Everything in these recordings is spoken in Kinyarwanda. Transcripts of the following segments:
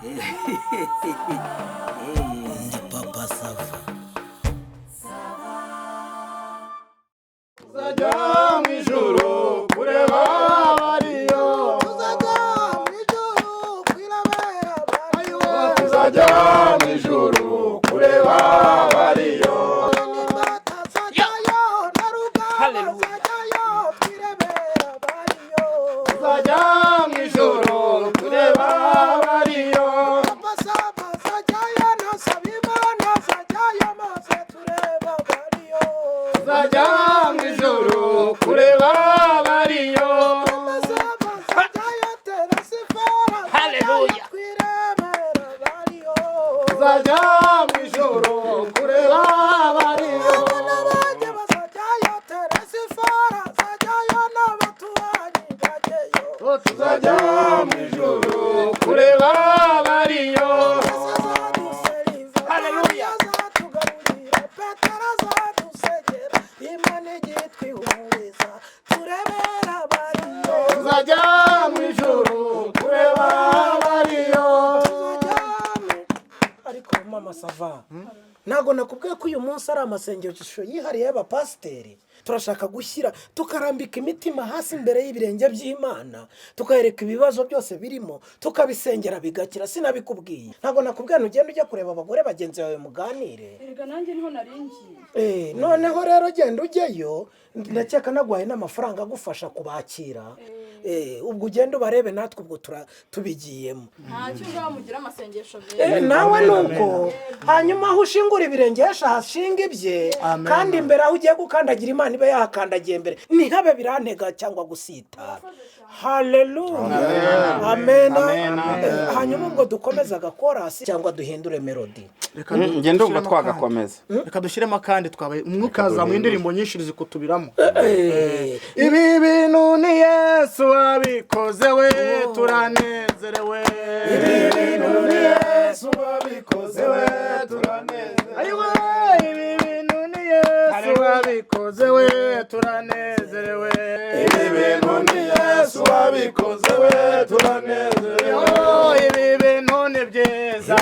Ndi Papa Sava. Tuzajya mu ijuru kureba abariyo. Tuzajya mu ijuru kwirabera abariyo. Tuzajya mu ijuru kureba abariyo. Batazajyayo na rugamba zajyayo twirebera abariyo. Tuzajya mu ijuru kureba abariyo. Papa Sava zajyayo na Sabimana zajyayo maze tureba abariyo. Tuzajya mu ijuru kureba abariyo. Papa Sava zajyayo Teresifora zajyayo twirebera abariyo. Tuzajya mu ijuru kureba abariyo. Abana banjye bazajyayo Teresifora zajyayo n'abaturanyi bajyayo. Tuzajya mu ijuru kureba abariyo. Haleluya. Azatugaburira Petero azadusegera Imana igiye twihumuriza turebera abariyo. Tuzajya mu ijuru kureba abariyo. Tuzajya ariko mama Sava, ntabwo nakubwiye ko uyu munsi ari amasengesho yihariye y'abapasiteri. Turashaka gushyira tukarambika imitima hasi imbere y'ibirenge by'Imana, tukayereka ibibazo byose birimo, tukabisengera bigakira. Sinabikubwiye? Ntabwo nakubwiye ntugende ujya kureba abagore bagenzi bawe muganire? Erega nanjye niho naringiye. Noneho rero genda ujyeyo, ndakeka naguhaye n'amafaranga agufasha kubakira. Ubwo ugenda ubarebe, natwe ubwo tubigiyemo. Ntacyo, ngaho mugira amasengesho meza. Nawe nuko hanyuma aho ushingura ibirenge hesha hashinga ibye, kandi imbere aho ugiye gukandagira Imana ibe yahakandagiye mbere, ntihabe birantega cyangwa gusitara. Haleluya, amena. Hanyuma ubwo dukomeze agakorasi cyangwa duhindure melody? Njye ndumva twagakomeza. Reka dushyiremo akandi, twabaye umwuka hazamuye indirimbo nyinshi zikutubiramo. Ibi bintu ni Yesu wabikoze we, turanezerewe. Ibi bintu ni Yesu wabikoze we, turanezerewe. Ayiwe, ibi bintu ni Yesu wabikoze we, turanezerewe. Ibi bintu ni Yesu wabikoze we, turanezerewe. Ibi bintu ni byiza,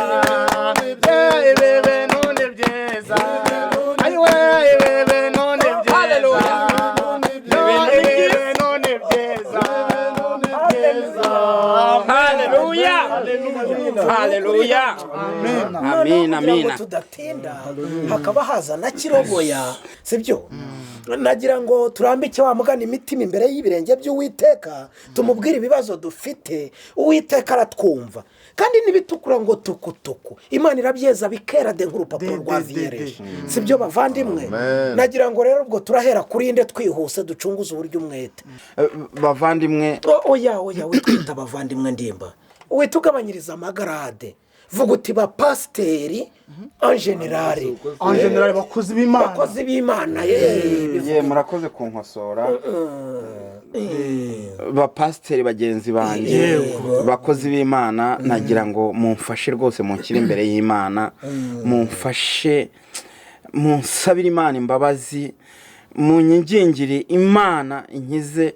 ibi bintu ni byiza. Ayiwe, ibi bintu ni byiza, ibi bintu ni byiza. Haleluya, haleluya, Noneho amina. kugira ngo Amina. tudatinda, hakaba haza na kirogoya, sibyo? Nagira ngo turambike wa mugana imitima imbere y'ibirenge by'Uwiteka, tumubwire ibibazo dufite. Uwiteka aratwumva, kandi n'ibitukura ngo tukutuku Imana irabyeza bikera de nk'urupapuro rwa vierge, sibyo bavandimwe? Nagira ngo rero ubwo turahera kuri inde twihuse, ducunguze uburyo umwete? Bavandimwe. Oya, oya, witwita abavandimwe ndimba, wita ugabanyiriza amagarade, vuga uti ba pasiteri en général. En général, bakozi b'Imana. Bakozi b'Imana ye. Ye, murakoze kunkosora. Bapasiteri bagenzi banjye, bakozi b'Imana, nagira ngo mumfashe rwose, munshyire imbere y'Imana, mumfashe, munsabire Imana imbabazi, munyingingire Imana inkize.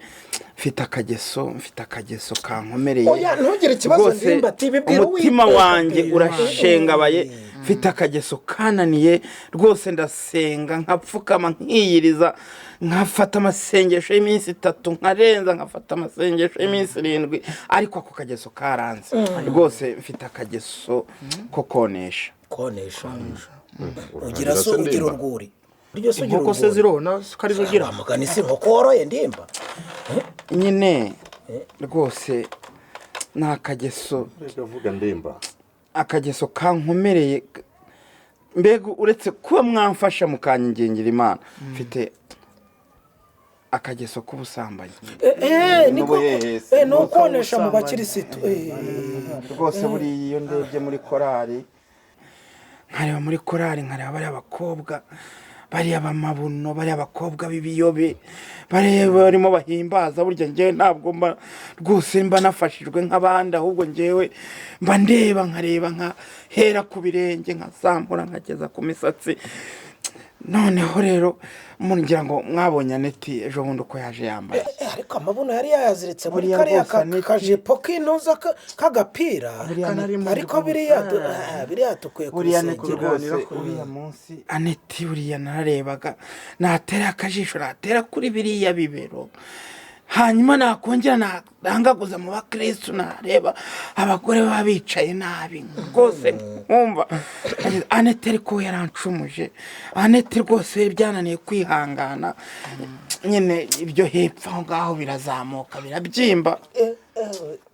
Mfite akageso, mfite akageso kankomereye. Oya, ntugire ikibazo. Rwose, Ndimba ati bibwira umutima Uwiteka, wanjye bwira. urashengabaye. Mfite akageso kananiye rwose. Ndasenga, nkapfukama, nkiyiriza, nkafata amasengesho y'iminsi 3, nkarenza, nkafata amasengesho y'iminsi 7, ariko ako kageso karanze rwose. Mfite akageso ko konesha. Konesha ugira so ugira urwuri iryo se ugira Inkoko se urwuri? zirona ko arizo ugira? Mugani si inkoko woroye ndimba? Nyine rwose ni akageso. Reka ndimba. Akageso kankomereye. Mbega uretse kuba mwamfasha mukangingira Imana, mfite akageso k'ubusambanyi. Niko. N'ubuhehesi. Ni ukonesha mu bakirisitu. Rwose buriya iyo ndebye muri korari, nkareba muri korari, nkareba bariya bakobwa, bariya bamabuno, bariya bakobwa b'ibiyobe, bariya barimo bahimbaza, burya ngewe ntabwo mba rwose mba nafashijwe nk'abandi, ahubwo ngewe mba ndeba, nkareba, nkahera ku birenge, nkazamura, nkageza ku misatsi. Noneho rero ngira ngo mwabonye Aneti ejo bundi uko yaje yambaye. Ariko amabuno yari yayaziritse muri Buriya kariya rwose Aneti- kajipo k'intuza k'agapira. Buriya Aneti- Ariko biriya dukwiye Buriya Aneti kubisengera. rwose uriya munsi Aneti buriya nararebaga, natera akajisho, natera kuri biriya bibero, hanyuma nakongera narangaguza mu bakristu, nareba abagore baba bicaye nabi rwose nkumva Anete ariko yarancumuje. Anete rwose byananiye kwihangana nyine, ibyo hepfo aho ngaho birazamuka, birabyimba,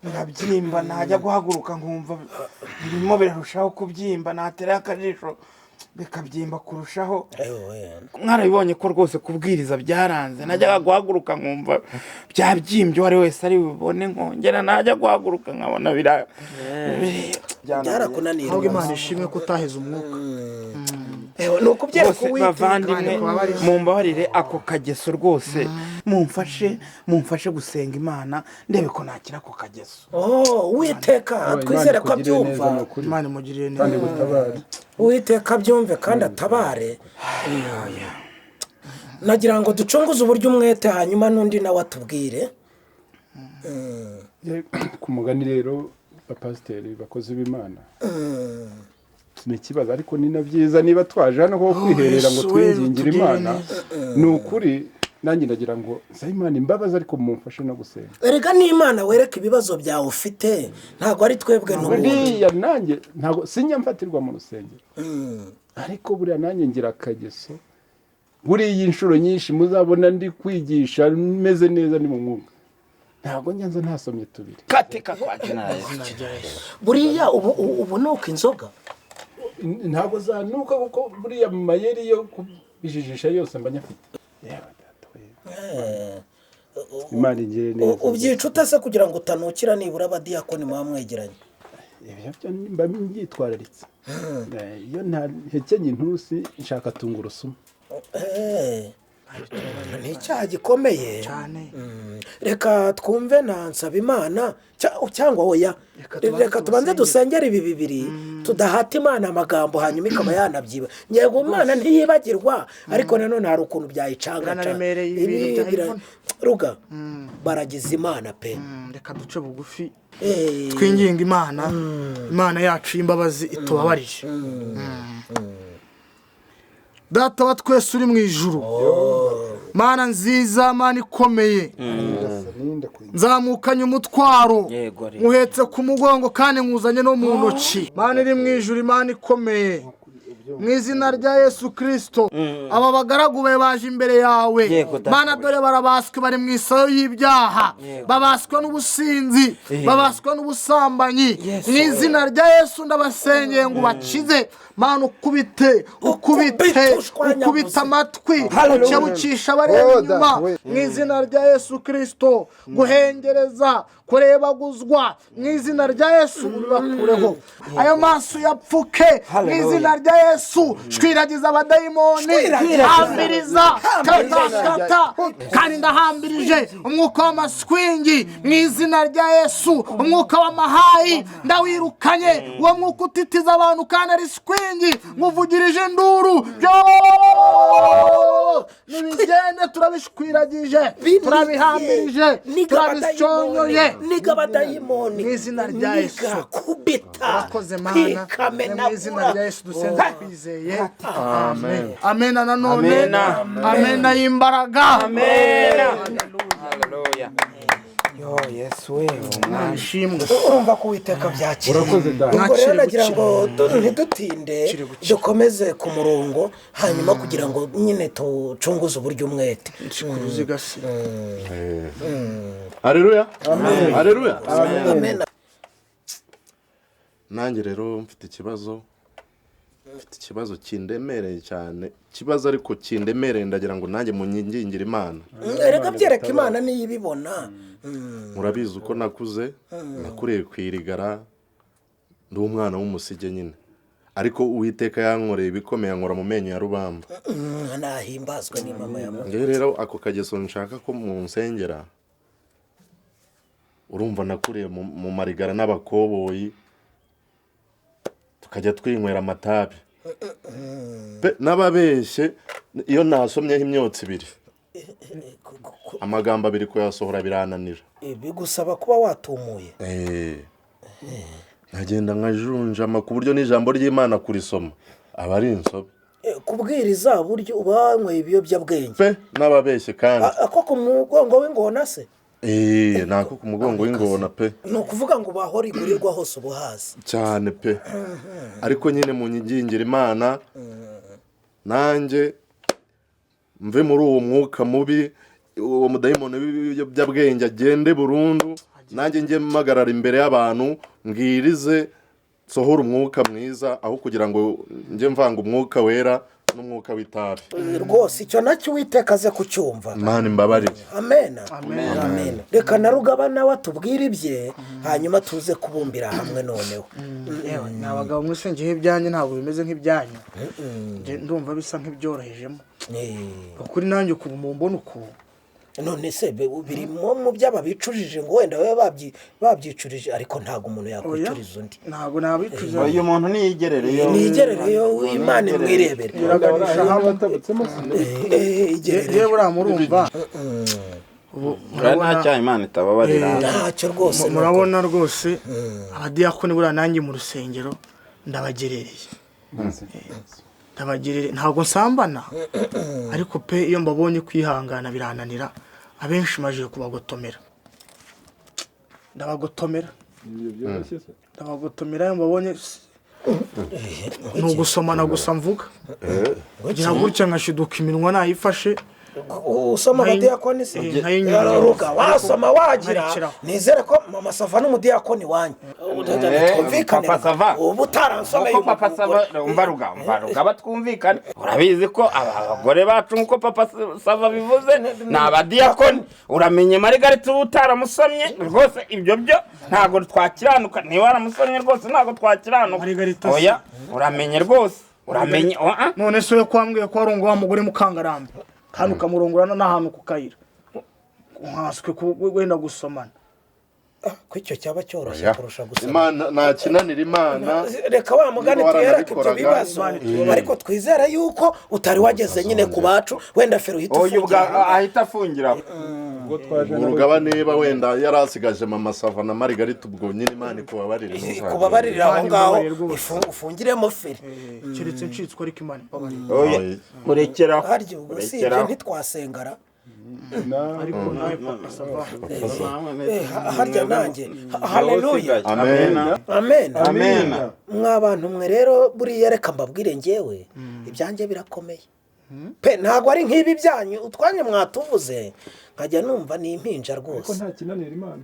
birabyimba, najya guhaguruka nkumva birimo birarushaho kubyimba, natera akajisho bikabyimba kurushaho. Mwarabibonye ko rwose kubwiriza byaranze, najyaga guhaguruka nkumva byabyimbye, uwo ari wese ari bubone, nkongera najya guhaguruka nkabona bira Byarakunaniye. Ahubwo Imana ishimwe ko utaheze umwuka. Ewe, ni ukubyereka Rwose Uwiteka. bavandimwe, mumbabarire ako kageso rwose, mumfashe gusenga Imana ndebe ko nakira ako kageso. Oh, Uwiteka twizere ko abyumva. Imana imugirire neza. Kandi gutabara. Uwiteka abyumve kandi atabare. Nagira ngo ducunguze uburyo umwete, hanyuma n'undi nawe atubwire. Ku mugani rero, bapasiteri, bakozi b'Imana, ni ikibazo ariko ni na byiza niba twaje hano ko kwiherera ngo Yesu we, twingingire utugirire Imana. neza. Ni ukuri nanjye ndagira ngo nsabe Imana imbabazi, ariko mumfashe no gusenga. Erega n'Imana wereka ibibazo byawe ufite, ntabwo ari twebwe n'ubundi. Buriya nanjye ntabwo sinjya mfatirwa mu rusengero, ariko buriya nanjye ngira akageso. Buriya inshuro nyinshi muzabona ndi kwigisha meze neza ni mu mwuka, ntabwo njya nza ntasomye tubiri. Katika kwa jina la Yesu. Buriya ubu nuka inzoga. Ntabwo zanuka, kuko buriya mu mayeri yo kubijijisha yose mba nyafite. Yewe data we, Imana ingire neza. Ubyica ute se kugira ngo utanukira nibura abadiyakoni muba mwegeranye? Ibyo byo mba mbyitwararitse. Iyo ntahekenye intusi nshaka tungurusumu. Ni icyaha gikomeye. Cyane. Reka twumve na Nsabimana cyangwa oya, Reka tubanze reka tubanze tubasengere. Dusengere ibi bibiri, tudahata Imana amagambo hanyuma ikaba yanabyiba. Yego, Imana ntiyibagirwa, ariko nanone hari ukuntu byayicanga. Biranaremereye ibintu byayivuna. Ruga baragize Imana pe. Reka duce bugufi twinginga Imana, Imana yacu y'imbabazi itubabarire. Data wa twese uri mu ijuru, Mana nziza, Mana ikomeye, nzamukanye umutwaro, Yego, rero. nkuhetse ku mugongo kandi nkuzanye no mu ntoki. Mana iri mu ijuru, Imana ikomeye, mu izina rya Yesu Kirisito, aba bagaragu bawe baje imbere yawe. Yego, data. Mana, dore barabaswe, bari mu isayo y'ibyaha, Yego. babaswe n'ubusinzi, babaswe n'ubusambanyi. Yesu. Mu izina rya Yesu ndabasengeye ngo ubakize. Mana, ukubite, ukubite, Ukubite, ushwanyaguze. ukubite amatwi, Hallelujah. ukebukisha abareba Oh, inyuma. data we. Mu izina rya Yesu Kirisito, guhengereza, kurebaguzwa, mu izina rya Yesu ubibakureho, ayo maso yapfuke mu Hallelujah. izina rya Yesu. Shwiragiza abadayimoni, Shwiragiza. hambiriza, kata kata, kandi ndahambirije umwuka w'amaswingi mu izina rya Yesu. Umwuka w'amahayi ndawirukanye, uwo mwuka utitiza abantu kandi ari swingi, nkuvugirije induru byo nibigende. Turabishwiragije, turabihambirije, turabisyonyoye Niga abadayimoni. Mu izina rya Yesu. Niga, kubita, Urakoze Mana, ni mu izina kwikamenagura. rya Yesu dusenze twizeye, amen. Amena nanone. Amena. Amena y'imbaraga. Amena. Haleluya. Yo Yesu we, umwami. Ishimwe. Urumva ko Uwiteka byakiriye. Urakoze data. Ubwo rero Mwakire nagira gukira. ngo ntidutinde, dukomeze ku murongo, hanyuma kugira ngo nyine tucunguze uburyo umwete. Ku ruziga se. Hareruya, hareruya. Amen. Nanjye rero mfite ikibazo, mfite ikibazo kindemereye cyane, ikibazo ariko kindemereye, ndagira ngo nanjye munyingingire Imana. Erega byereka Imana niyo ibibona. Murabizi uko nakuze, nakuriye ku irigara, ndi umwana w'umusige nyine, ariko Uwiteka yankoreye ibikomeye, ankora mu menyo ya rubamba. Nahimbazwe ni mama ya mama. Ngewe rero ako kageso nshaka ko munsengera. Urumva nakuriye mu marigara n'abakoboyi, tukajya twinywera amatabi. Pe, n'ababeshye iyo nasomyeho imyotsi ibiri, amagambo abiri kuyasohora birananira. Bigusaba kuba watumuye. Nkagenda nkajunjama ku buryo n'ijambo ry'Imana kurisoma aba ari insobe. Kubwiriza buryo uba wanyweye ibiyobyabwenge. Pe, n'ababeshye kandi. Ako ku mugongo w'ingona se? Nako ku mugongo w'ingona pe. Ni ukuvuga ngo bahora igurirwa hose ubuhazi. Cyane pe. Ariko nyine mu nyigingira Imana nanjye mve muri uwo mwuka mubi, uwo mudayimoni w'ibiyobyabwenge agende burundu, nanjye njye mpagarara imbere y'abantu mbwirize nsohora umwuka mwiza, aho kugira ngo njye mvanga umwuka wera n'umwuka w'itabi. Rwose icyo nacyo Uwiteka aze kucyumva. Imana imbabarire. Amen. Amen. Reka na Rugaba nawe atubwire ibye, hanyuma tuze kubumbira hamwe noneho. Yewe, ni abagabo mwese, ngewe ibyanjye ntabwo bimeze nk'ibyanyu. Nge ndumva bisa nk'ibyorohejemo. Ukuri nanjye ukuntu mumbona uku. None se birimo mu byaba bicujije ngo wenda babe babyicurije, ariko ntabwo umuntu yakwicuriza undi. Ntabwo nabicuza. Uyu muntu niyigerereyo. Niyigerereyo, Imana imwirebere. Igerereyo buriya murumva. Nta cyaha Imana itababarira. Ntacyo rwose. Murabona rwose abadiyakoni buriya nanjye mu rusengero ndabagerereye. Ndabagerereye, ntabwo nsambana. Ariko pe iyo mbabonye kwihangana birananira, abenshi maje kubagotomera. Ndabagotomera. Ndabagotomera iyo mbabonye ni ugusomana gusa mvuga. Ngira gutya nkashiduka iminwa nayifashe. Usoma abadiyakoni se? Ruga wasoma wagira. Nizere ko Mama Sava n'umudiyakoni wanyu. Twumvikane. Ubu utaransomeye Papa Sava, umva Ruga batwumvikane. Urabizi ko abagore bacu nkuko Papa Sava bivuze ni abadiyakoni. Uramenye Margarita ubu utaramusomye rwose, ibyo byo ntago twakiranuka. Niba waramusomye rwose ntago twakiranuka. Oya, uramenye rwose. Uramenye. None se we kwambwiye ko warungo wa mugore mukangarambe kandi ukamurongorana n'ahantu ku kayira nkaswe wenda gusomana. Ko icyo cyaba cyoroshye kurusha gusoma. Imana nta kinanira Imana. Reka wa mugani tuyereke ibyo bibazo, ariko twizere yuko utari wageze nyine ku bacu, wenda Fero uhita ufungira. Ahita afungira. Urugaba niba wenda yarasigaje Mama Sava na Margarita, ubwo nyine Imana ikubabarire. Kubabarira aho ngaho ufungiremo Feri. Keretse ncitswe ariko Imana imbabarire. Murekera. Harya ubwo si ibyo ntitwasengara. Ariko nawe Papa Sava. Harya nanjye. Haleluya. Amen. Amen. Amen. Mwa bantu mwe rero buriya reka mbabwire ngewe ibyanjye birakomeye. Pe ntago ari nk'ibi byanyu utwanye mwatuvuze nkajya numva ni impinja rwose. Ariko nta kinanira Imana.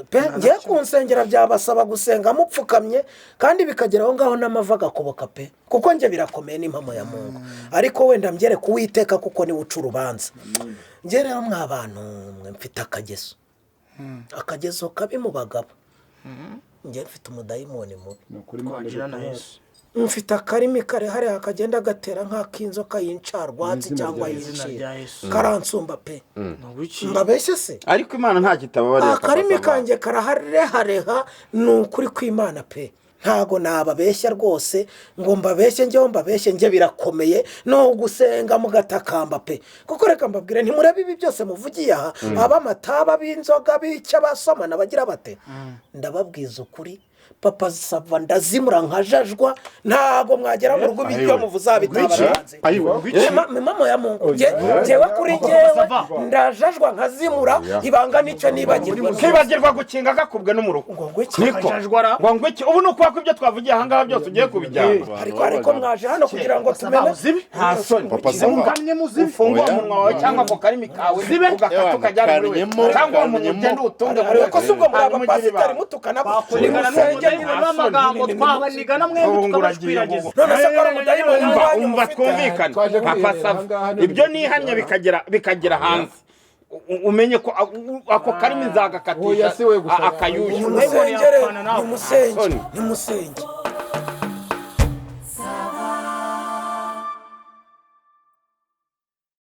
Pe ngiye kunsengera byabasaba gusenga mupfukamye kandi bikagera aho ngaho n'amava agakoboka pe. Kuko nge birakomeye n'impamo ya Mungu. Ariko wenda mbyere kuwiteka kuko ni uca urubanza. Nge rero mwa bantu mwe mfite akageso. Akageso kabi mu bagabo. Nge mfite umudayimoni mubi. Twagira na Yesu. Mfite akarimi karehare akagenda gatera nk'akinzoka y'incarwatsi cyangwa y'inshira. Karansumba pe. Mbabeshye se? Ariko Imana nta kitababarira. Akarimi kanjye karaharehareha ni ukuri kw'Imana pe. Ntago nababeshya rwose ngo mbabeshye njyewe mbabeshye nge birakomeye no gusenga mugatakamba pe. Kuko reka mbabwire ntimurebe ibi byose muvugiye aha, abamataba b'inzoga bica basomana bagira bate. Ndababwiza ukuri Papa Sava ndazimura nkajajwa, ntago mwagera mu rugo ibyo muvuza bitabaranze. Mama ya Mungu jewe kuri jewe ndajajwa nkazimura ibanga nicyo nibagirwa. Kibagirwa gukinga gakubwe n'umuruko. Ngo ngwiki ubu nuko ko ibyo twavugiye aha ngaha byose ugiye kubijyana. Ariko mwaje hano kugira ngo tumenye. Nta soni. Papa Sava ufungwa umunwa wawe cyangwa ako karimi kawe ugakata ukajyana muri we cyangwa umuntu ugenda utunge muri we. Ko si ubwo muri abapasitari mutukana n'amagambo twabanigana mwembi tukabashwiragiza. None se ko ari umudayimoni wanyu umva twumvikane. Papa Sava ibyo nihamya bikagera hanze umenye ko ako karimi nzagakatisha akayuya. Nimusengere, nimusenge, nimusenge.